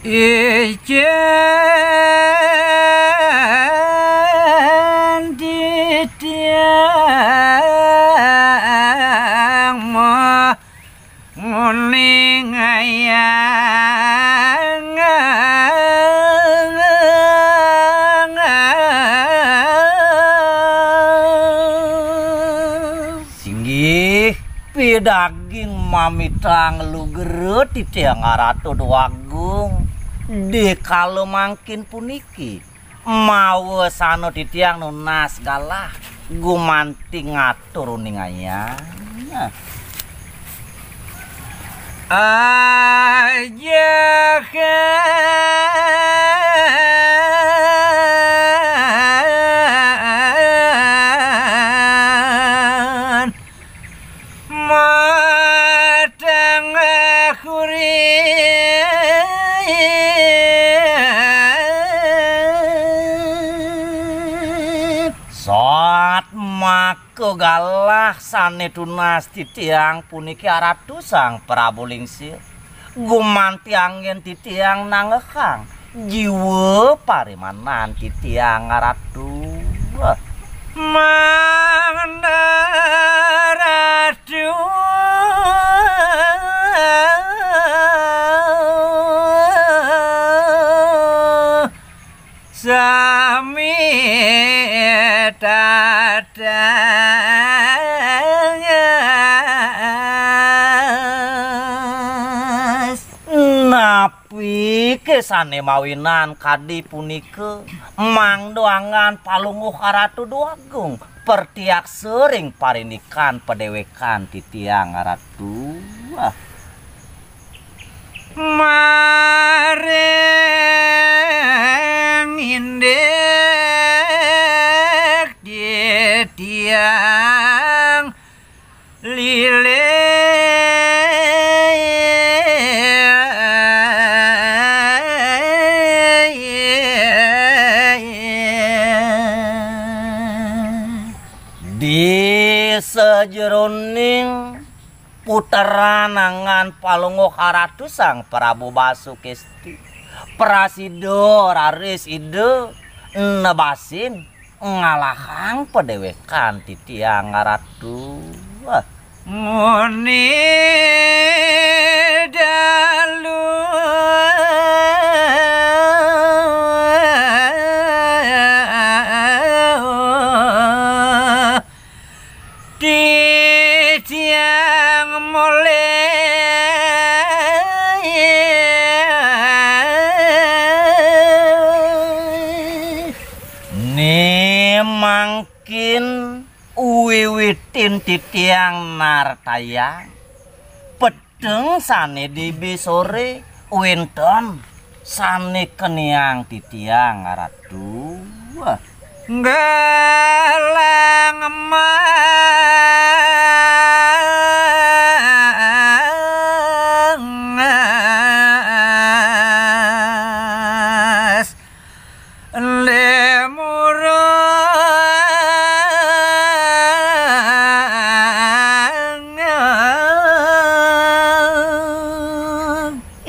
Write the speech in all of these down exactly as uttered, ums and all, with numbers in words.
Ijén titiang mah nguning ayang. Singgih pidaging mamitang luger titiang Ratu Déwagung. Di kala mangkin puniki, mawasana titiang nunas galah gumanti ngatur uning ayang. Ajakan matang kurit. Sat maka galah sané tunas titiang puniki Ratu Sang Prabu Lingsir. Gumanti anggén titiang nanggehang jiwa parimanan titiang Ratu. Mangda Ratu sami tatang. Napiké sané mawinan kadi punika, mangda anggan Palungguh Ratu Déwagung pertiaksa ring parindikan padéwékan titiang Ratu. Maring indik titiang lilih. Di sajeroning puteran anggan Palungguh Ratu Sang Prabu Basukésti, prasida raris Ida nebasin ngalahang padéwékan titiang Ratu. Muni dalu titiang mulih. Né mangkin wiwitin titiang nartayang peteng sané dibi soré wénten sané keniang titiang Ratu. Galang emas lemurang.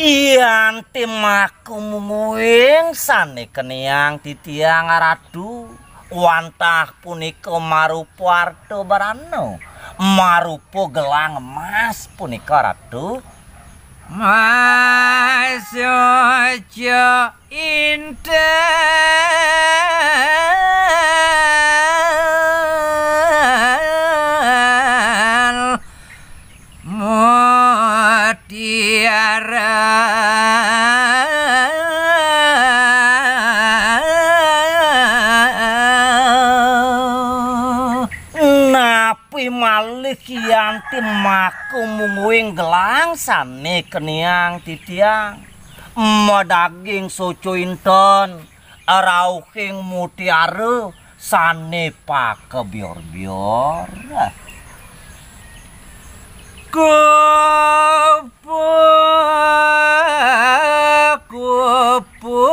Yanti maku mungguing sané keniang titiang Ratu, wantah punika marupa arta brana, marupa gelang emas punika Ratu. Mas ojo intel mutiara. Napi malih yanti maku mungguing gelang sané keniang titiang madaging soco inten, rauhing mutiara sané pakebior-bior. Kupu, kupu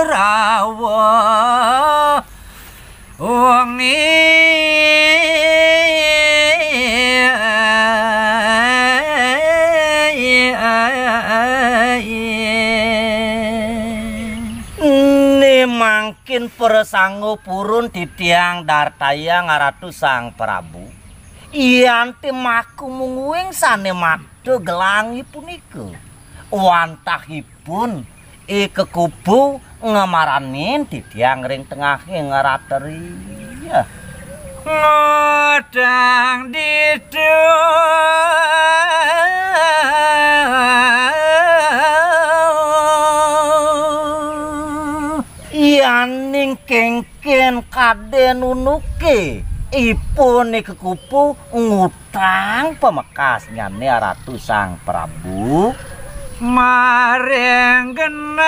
rawa wengi. Né mangkin prasangga purun titiang dartayang Ratu Sang Prabu. Yanti maku mungguing sané makta gelangi punika. Wantahipun I Kekupu ngamaranin titiang ring tengahing ratri. Ngodang ditu. Yaning kéngkén kadén unuké, ipun I Kekupu ngutang pamekasnyané Ratu Sang Prabu. Maring genah.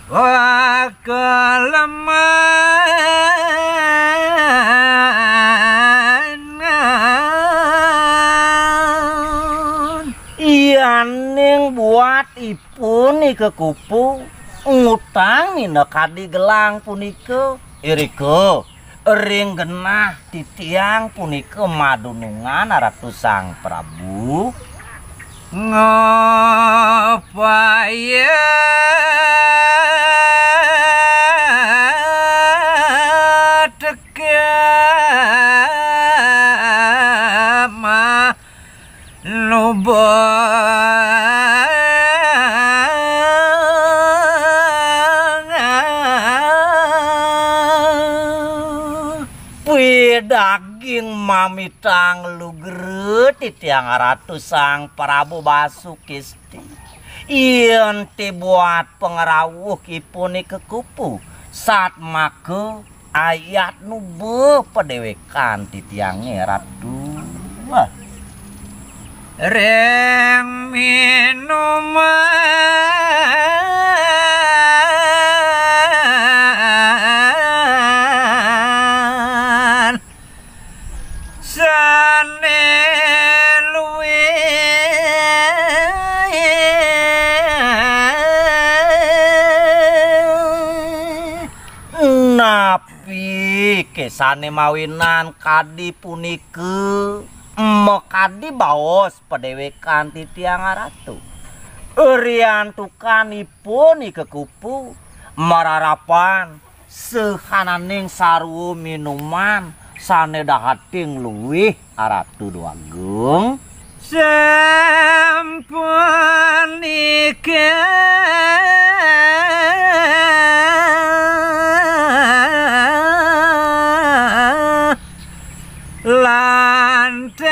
Wah, kelemahan. Yaning buat ipun I Kekupu ngutang minakadi gelang punika, irika ring genah titiang punika madunungan Ratu Sang Prabu. Ngupaya teka ma lubang. Pidaging mamitang lugra titiang Ratu Sang Prabu Basukisti. Yén ti buat pangrawuhipun I Kekupu, satmaka ayat nuba padéwékan titiangé Ratu. Wah. Ring minuman sané luwih. Napi ké sané mawinan kadi punika makadi baos padéwékan titiang Ratu? Riantukanipun I Kekupu mararapan sahananing sarwa minuman sané dahating luwih Ratu Déwagung. Sapunika lantarannya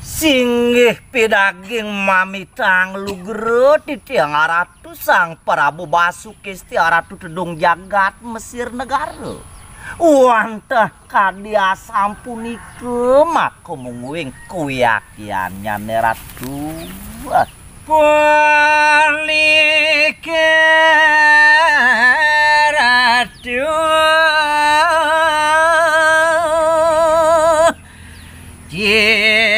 singgih pidaging mamitang lugra titiang Ratu Sang Prabu Basukisti Ratu Tedung Jagat Mesir Negara. Wantah kadi asapunika maka mungguing kuyakiannyané Ratu. Wah. Punika Ratu jingake.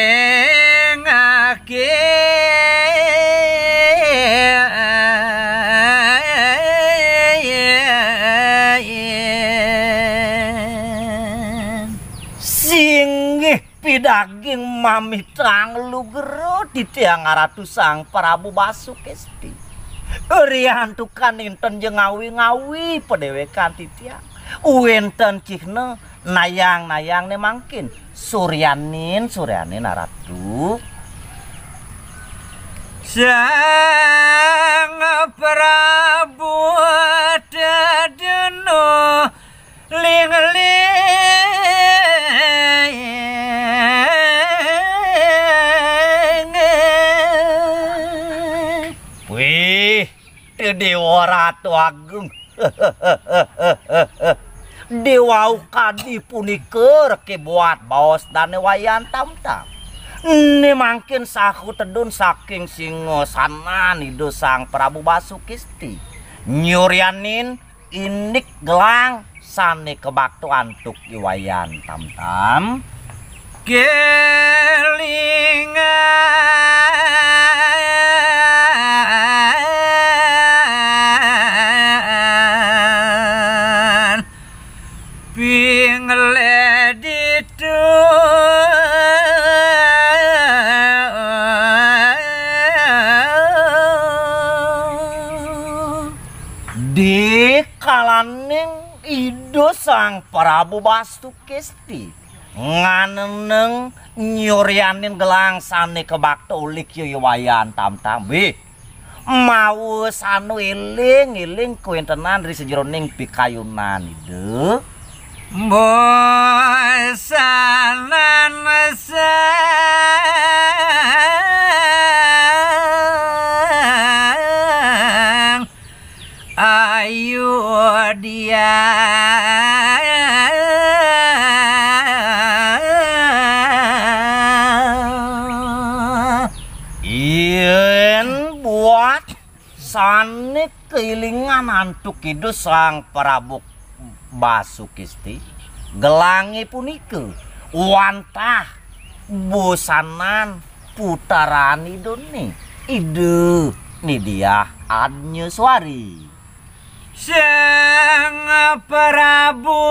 Singgih pidaging mamitang lugra titiang Ratu Sang Prabu Basukisti. Riantukan nénten ja ngawi-ngawi padéwékan titiang. Wénten cihna nayang-nayang né mangkin. Suryanin, suryanin Ratu. Sang Prabu tedunu ling-ling. Wih, Déwa Ratu Agung. Déwa kadi punika reké buat baos dané Wayan Tamtam. Né mangkin sahu tedun saking singasanan Ida Sang Prabu Basukisti. Nyuryanin indik gelang sané kabakta antuk I Wayan Tamtam. Keli Ida Sang Prabu Basukesti nganeneng nyuryanin gelang sane kabakta olih Kyai Wayan Tamtam. Wih, mawa sanu eling-eling kawentenan ri sajeroning pikayunan Ida. Bosanan sang Ayu dia. Yen buat sane kailingan antuk Ida Sang Prabu Basukesti, gelange punika wantah bosanan putaran Idane, Ida Nidiah Adnyaswari. Sang Prabu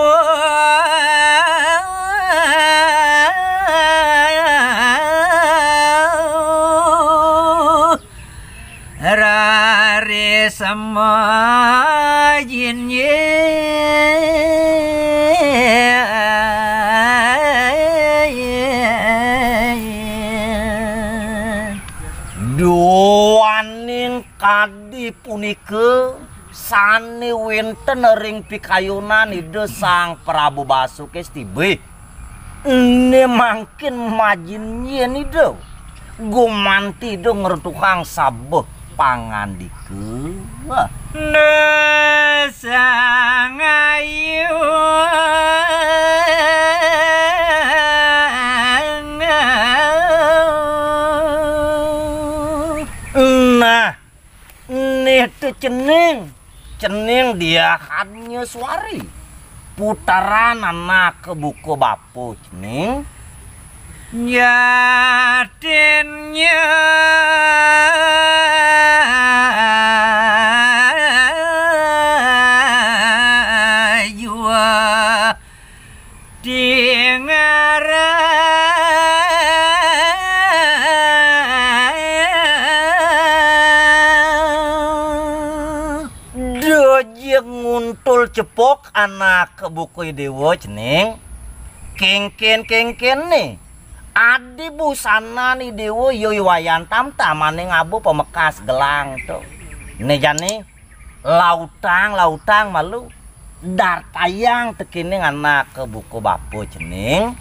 rare semajin ye. Duaning kadi punika sane wenten ring pikayunan Ida Sang Prabu Basukesti. Bih, ne mangkin majin yen Ida gumanti Ida ngretuhang sabeh pangandika. Wah. Ne Sang Ayu. Nah, neh to cening, cening Diah Adnyaswari, putaran anak buka bapa cening. Jatinnya jua di ngaran. Dojeg nguntul cepok anak buka Idewa cening. Kengken-kengken ne. Adi busanan Idewa ya Wayan Tamtam ane ngaba pamekas gelang to. Ne jani lautang-lautang malu. Dartayang tekening anak buka bapa cening.